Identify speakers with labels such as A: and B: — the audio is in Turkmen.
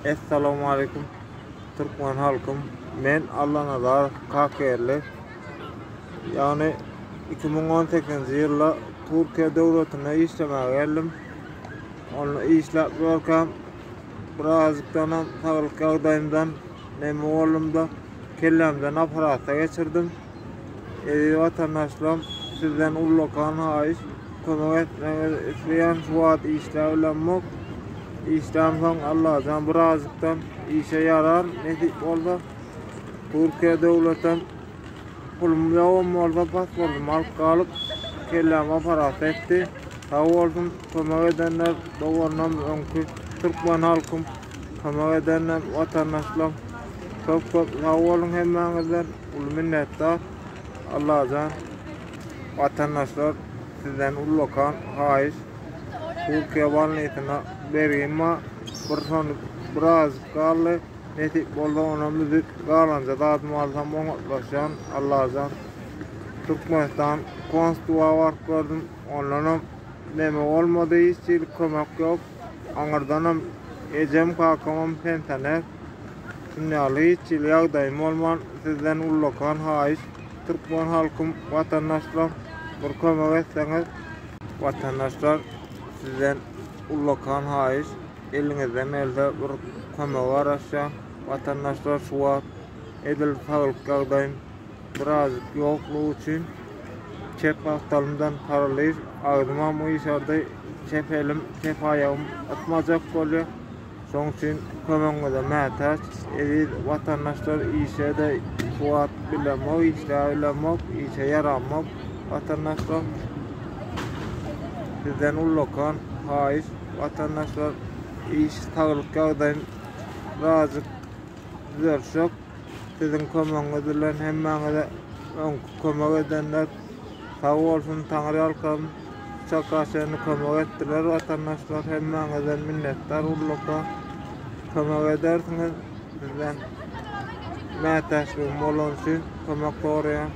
A: Essalamualeýkum Türkmen halkym men Allanazarow Kakerli ýagny 2018-nji ýylda Türkiýe döwletinde işlemäge geldim. Onda işläp ýörkäm birazjykdanam saglyk ýagdaýymdan neme boldumda kellämden operasiýa geçirdim. Eziz watandaşlarym sizden ullakan haýyş kömek etmegiňizi isleýän şu wagt işläp bilemok. Işlämsoň Allajan birazjykdan işe ýarar nesip bolsa. Türkiýe döwletem pulum ýogam bolsa pasportymy alyp galyp kellämi operasiýa etdi. Sag bolsun kömek edenler doganlarym öňki türkmen halkym kömek edenler watandaşlarym köp köp sag boluň hemmäňizden. Uly minnetdar Allajan watandaşlar sizden ullakan haýyş Türkiýe balnisyna bergim bar bir şony birazjyk galdy nesip bolsa onam üzüp galanja zadymy alsam oňatlaşýan Allajan Türkmenistan konstuwa baryp gördüm ondanam neme bolmady hiç hili kömek ýok aňyrdanam ejem kakamam pensioner Şunýaly hiç hili ýagdaýym bolman sizden ullakan haýyş Türkmen halkym watandaşlar bir kömek etseňiz. Watandaşlar sizden ullakan haýyş eliňizden gelse bir kömege garaşýan watandaşlar şu wagt edil saglyk ýagdaýym birazjyk ýoklugy üçin çep gapdalymdan paraliž agzymam gyşardy çep elim çep aýagym ysmajak bolýar. Şoň üçin kömegiňize mätäç eziz watandaşlar işe-de şu wagt bilemok işläbilemok işe ýaramok watandaşlar sizden ullakan haýyş watandaşlar iş saglyk ýagdaýym birazjyk düzelşek siziň kömegiňiz bilen hemmäňize öňki kömek edenler Sag bolsun Taňryýalkasyn çaka çenli kömek etdiler watandaşlar hemmäňizden minnetdar ullaka kömek edersiňiz sizden mätäçligim bolany üçin kömek soraýan.